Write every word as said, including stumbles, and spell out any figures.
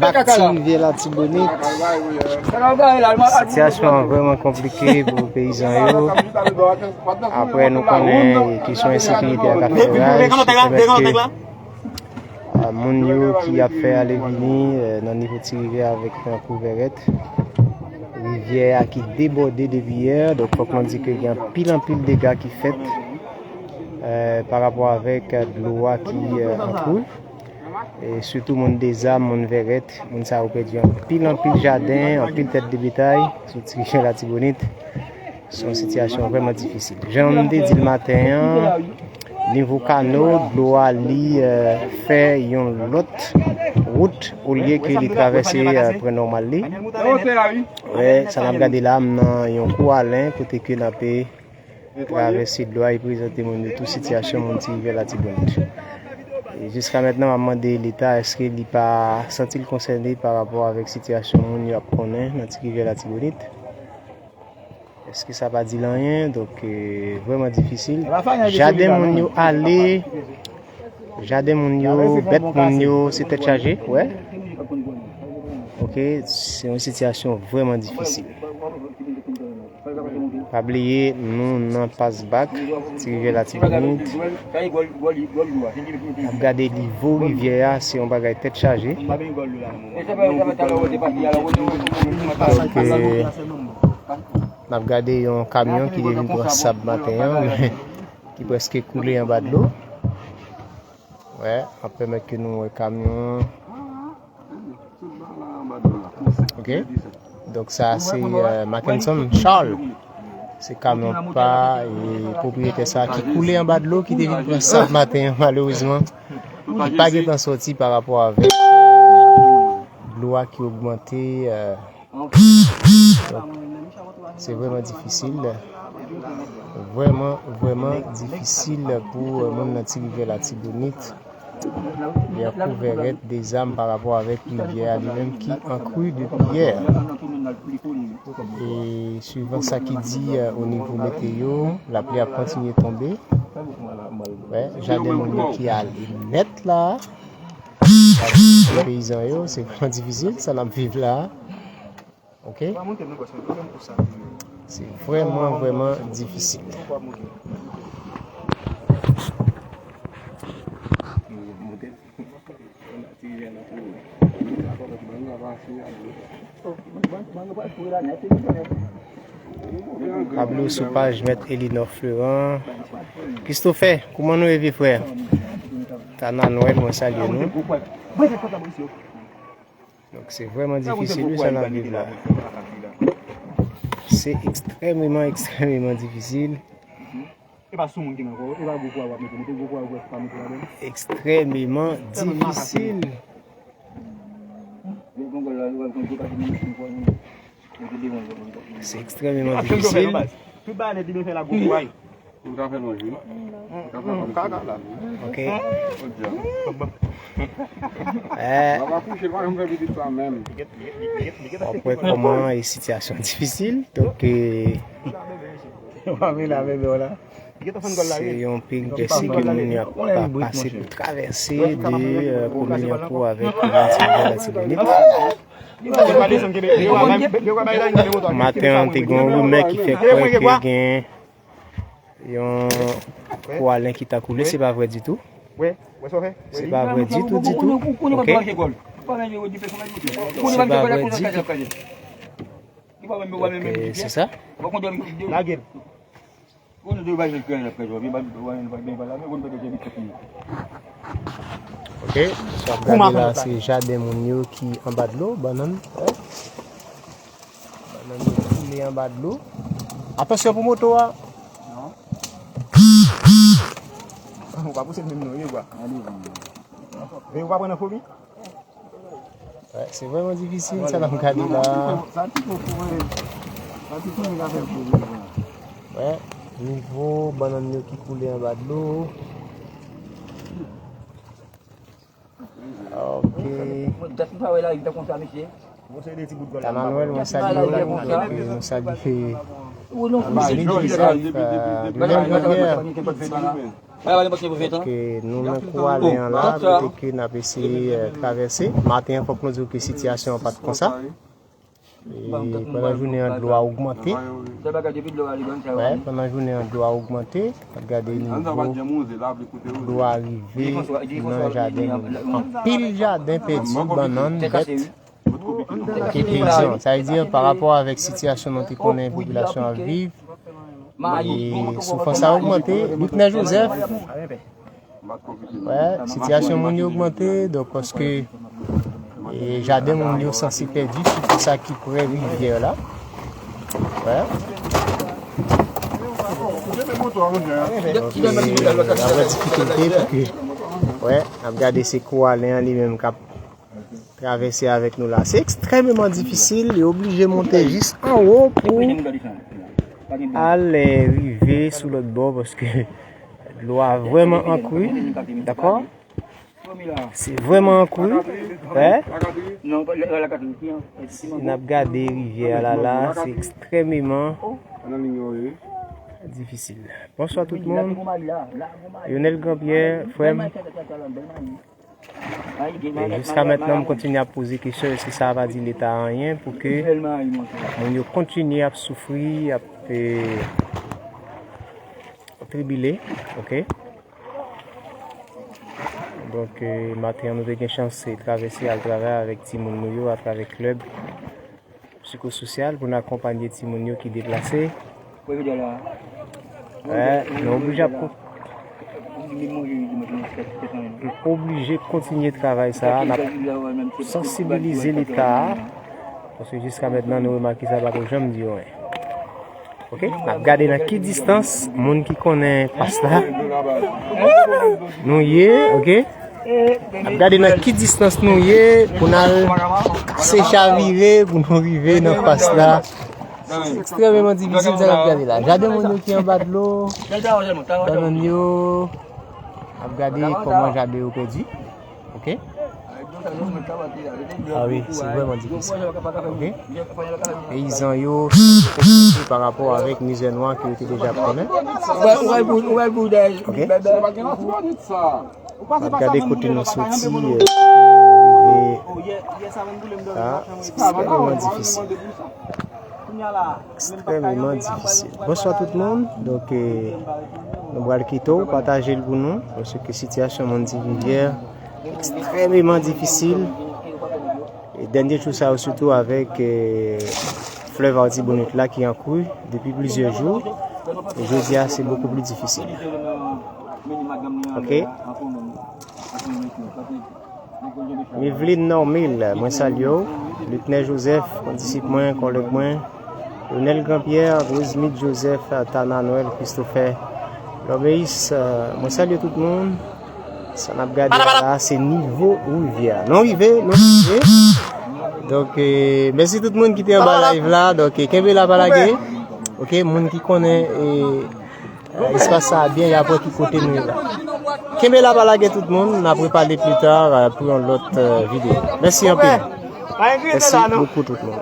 Bak ti rivyè Latibonit. Sitiyasyon an vrèman konplike pou peyizan yo. Apre nou konnen kesyon ensekirite a ka fè raj, se pèmèt ke, a, moun yo ki ap fè ale vini, e, nan nivo Ti Rivyè avèk nan Kouvèrèt. Rivyè a ki debòde depi yè, donk fòk nou di ke gen anpil, anpil dega ki fèt, e, pa rapò avèk, e, dlo a ki, e, an kouri. E sitou moun Dezam, moun Vèrèt, moun sa yo pèdi anpil, anpil jaden, anpil tèt de betay sou Ti Rivyè Latibonit. Se yon sitiyasyon vrèman difisil. Jan m te di l maten an, nivo Kano, dlo a li, e, fè yon lòt wout olye ke li travèse, e, pran nòmal li. E sa n ap gade la, m nan yon kou alen kote ke n ape travèse dlo a e prezante moun yo tou sitiyasyon moun Ti Rivyè Latibonit. E jiska mentnan, m ap mande Leta, èske li pa santi l konsène pa rapò avèk sitiyasyon moun yo ap konnen nan Ti Rivyè Latibonit? Èske sa pa di l anyen? Donk, e, vrèman difisil. Jaden moun yo ale, jaden moun yo, bèt moun yo, se tèt chaje, wè. Ok, se yon sitiyasyon vrèman difisil. Pa bliye, nou nan Pas Bak, Ti Rivyè Latibonit. N ap gade nivo rivyè a, se yon bagay tèt chaje. Donk, e, n ap gade yon kamyon ki te vin pran sab maten an, men ki prèske koule anba dlo. Wè, ap pèmèt ke nou wè kamyon an. Ok. Donk sa se, e, Mackenson Charles. Se kamyon pa, e, pwopriyetè sa ki koule anba dlo, ki te vin pran sab maten an, malerezman. Li pa gentan sòti pa rapò avèk, e, dlo a ki ogmante, e, Donk, se vrèman difisil. Vrèman, vrèman difisil pou, e, moun nan Ti Rivyè Latibonit. Li an Kouvèrèt, Dezam pa rapò avèk rivyè a li menm ki an kri depi yè. E swivan sa ki di, e, o nivo meteyo, lapli ap kontinye tonbe. Wè, jaden moun yo ki ale nèt la. Peyizan yo, se vrèman difisil, sa n ap viv la. Ok? Se vrèman, vrèman difisil. Pablo sou paj Mèt Elinor Fleuran. Christopher, kouman nou ye, vye frè? Tana Noël, mwen salye nou. Donk, se vrèman difisil, wi, sa n ap viv la. Se ekstrèmeman, ekstrèmeman difisil. E pa sou moun ki nan kò, e pa gwo kwa w ap mete, mete gwo kwa w, pa mete ladan. Ekstrèmeman difisil. Se ekstrèmeman difisil. Tout bagay nèt li byen fè la gwo kwa. Ou ka fè lonj, wi. Ou ka fè lonj. Kaka la. Ok. Jòdya. Eh. Papa kouche, l pa janm fè pitit sa menm. W ap wè kòman e sitiyasyon difisil. Donk, eh, se yon peripesi ke moun yo ap pase pou travèse de, eh, komin Yankou avèk komin Ti Rivyè Latibonit. Maten an, te gen yon rimè ki fè kwè ke gen yon kou alen ki ta koule, se pa vrè ditou. Se pa vrè ditou, ditou. Ok. Se pa vrè ditou. Donk, eh, se sa. Ok, sa w ap gade la, se jaden moun yo ki anba dlo, bannann, eh. Bannann yo koule anba dlo. Atansyon pou moto a. Ou pa pouse l menm non, wi, bwa. Men ou pa pran nan fomi? Wè, se vrèman difisil, sa n ap gade la. Wè, nivo bannann yo ki koule anba dlo. Ok. Dat m pa wè lari tan konsa, mesye. Tana Nwèl, mwen salye w, donk, nou salye Louis Joseph, euh, Lionel Rivière, ke nou nan Kou Alen an la, kote ke n ap eseye, euh, travèse. Maten an, fòk nou di w ke sitiyasyon an pa t konsa. E pandan jounen an, dlo a ogmante. Wè, pandan jounen an, dlo a ogmante. N ap gade nivo dlo a rive nan jaden moun yo. Anpil jaden pèdi, bannann, bèt. Oke, peyizan. Sa vle di, pa rapò avèk sitiyasyon nou te konnen popilasyon ap viv, e soufrans sa ogmante. Lutnè Joseph, wè, sitiyasyon moun yo ogmante, donk, paske, e, jaden moun yo sanse pèdi, sitou sa ki pre rivyè la. Wè. Donk, e, n ap wè difikilte pou ke, wè, n ap gade se Kou Alen an li menm k ap travèse avèk nou la. Se ekstrèmeman difisil, yo oblije monte jis anwo pou al, eh, rive sou lòt bò, paske dlo a vrèman an kri, dakò? Se vrèman an kri, wè. Si n ap gade rivyè a la, la, se ekstrèmeman difisil. Bonswa tout moun. Lionel Grandpierre, frè m. E jiska mentnan, m kontinye ap poze kesyon, èske sa pa di Leta anyen pou ke moun yo kontinye ap soufri, ap, e, tribile, oke? Donk, e, maten an, nou te gen chans, e, travèse al travay avèk timoun nou yo atravè klèb psikososyal pou n akonpanye timoun yo ki deplase. Wè, nou oblije ap kon-, nou oblije kontinye travay sa a, n ap sansibilize Leta a, paske jiska mentnan nou remake sa pa ko janm di yo anyen. Oke, n ap gade nan ki distans moun ki konnen pas la nou ye, oke? N ap gade nan ki distans nou ye pou n al kase chavire pou nou rive nan pas la. Se ekstrèmeman difisil sa n ap gade la. Jaden moun yo ki anba dlo, bannann yo, n ap gade kòman jaden yo pèdi. Oke? Ah wi, se vrèman difisil. Oke? Peyizan yo, pa rapò avèk mizè nwa ke yo te deja konnen. Oke? N ap gade kote nou soti, eh, rive la, se ekstrèmeman difisil. Ekstrèmeman difisil. Bonswa tout moun. Donk, eh, nou pral kite w, pataje l pou nou, paske sitiyasyon moun Ti Rivyè ekstrèmeman difisil. E dènye jou sa yo, sitou avèk, eh, flèv Artibonit la ki an kri depi plizyè jou. E jodi a, se bokou pli difisil. Oke? Miveline Normil, mwen salye w. Lutnè Joseph, kondisip mwen, kòlèg mwen. Lionel Grandpierre, Rosemide Joseph, Tana Noël, Christopher, Lobeis, eh, mwen salye tout moun. Sa n ap gade a la, se nivo rivyè a. Nou rive, nou rive. Donk, eh, mèsi tout moun ki te anba live la. Donk, eh, kenbe la, pa lage. Oke, moun ki konnen, eh, eh, espas sa a byen, y ap wè ki kote nou ye la. Kenbe la, pa lage tout moun. N ap repale pli ta, eh, pou yon lòt, eh, videyo. Mèsi anpil. Mèsi bokou tout moun.